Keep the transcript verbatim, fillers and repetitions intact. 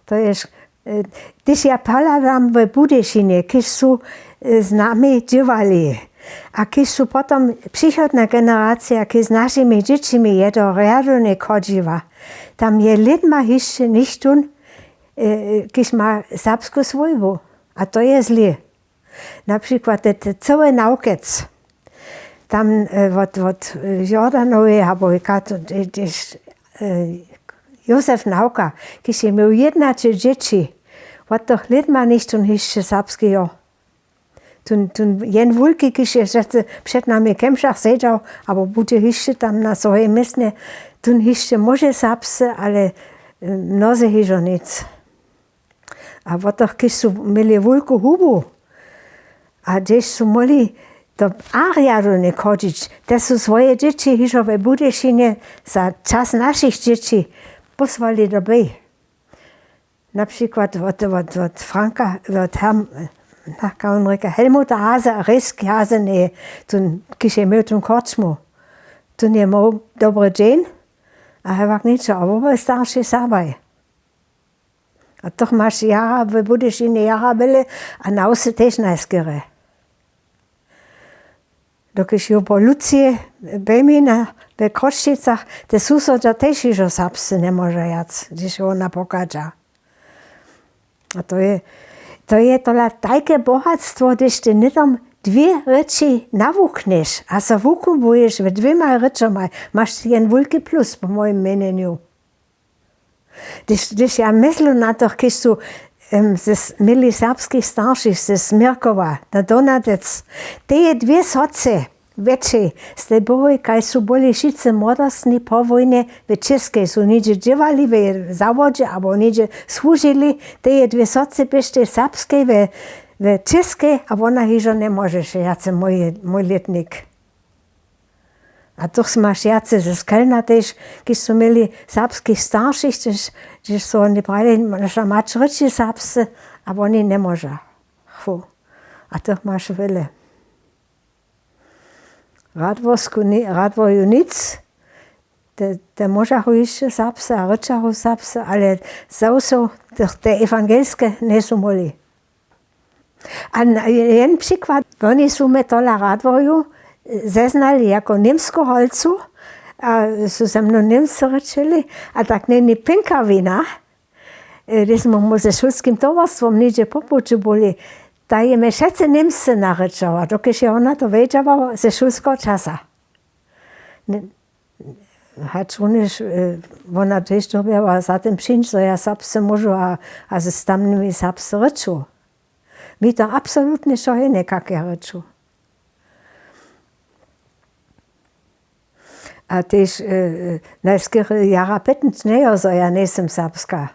To je, e, hdyž ja pohladam w Budyšinje, kiž su, e, z nami dźěłali, a kiž su potom přichodne generacije, kiž z našimi dźěćimi je do rjadowne chodźiła, tam je lědma hišće nichtón, e, kiž ma serbsku swójbu. A to je zlě. Na přikład te, te cyły Nawkec, tam, e, wot, wot, e, Jordanowej abo kak to, te, tež, e, Józef Nawka, kiž je měł jědnaće dźěći, wot tych lědma nichtón hišće serbskeho. Tón, tón jen wulki, kiž je před, před nami w Kemšach sedźał, abo budźe hišće tam na swojej městnje, tón hišće móže serbsce, ale, e, mnozy hižo nic. A wot tych, kiž su měli wulku hubu a hdźež su móhli do arjadu njechodźić, te su swoje dźěći hižo we Budyšinje za čas našich dźěći pósłali do bej. Na přikład wot, wot, wot Franka, wot Herm-, na, jak on rěka, Helmuta Haze a Rejski Haze, njeje, tón, kiž je měł tón korčmu. Tón je móhł dobry dźeń a hewak ničo, a wobaj starši Serbaj. A toch maš jara w Budyšinje jara wjele a na wsy tež najskerje. Dokelž jo po Lucije, Bemina, we Chrósćicach, te susodźa tež hižo serbsce njemóža wjac, hdyž wona pochadźa. A to je, to je tola tajke bohatstwo, hdyž ty hnydom dwě rěči nawuknješ a so wukubuješ we dwěmaj rěčomaj, maš jen wulki plus po mojim měnjenju. Hdyž, hdyž ja myslu na tych, kiž su, em, z, měli serbskich staršich ze Směrkowa, na Donatec, teje dwě soce wjetšej, z tej połoj, kaž su byli wšitcy młodostni po wójnje w Čěskej, su něhdźe dźěłali w zawodźe abo něhdźe słužili, teje dwě soce běštej serbskej we, w Čěskej a wona hižo njemóžeše wjace mój, mój lětnik. A tu maš wjace ze Skelna tež, kiž su měli serbskich staršich, hdźež, hdźež su woni prali, naša mać rěči serbsce, a woni njemóža. Chwu. A tu maš wjele. Radworsku ni-, Radworju nic, te, te móžachu hišće serbsce a rěčachu serbsce, ale zawso te, te ewangelske njejsu móhli. A n-, jen přikład, woni su mje tola w Radworju zeznali jako Němsku holcu, a su ze mną Němsce rěčeli, a tak njeni Pinka wina, e, hdyž smy mu ze šulskim towarstwom něhdźe po puću byli, ta je mje wšetcy Němsce narěčała, dokelž je wona to wědźała ze šulskeho časa. Hač runjež, e, wona tež dyrbjała za tym přińć, zo ja serbsce móžu a, a z tamnymi serbsce rěču. Mi to absolutnje wšo jedne, kak ja rěču. A tež, e, e, najskerje jara pytnjeć njejo, zo ja njejsym serbska.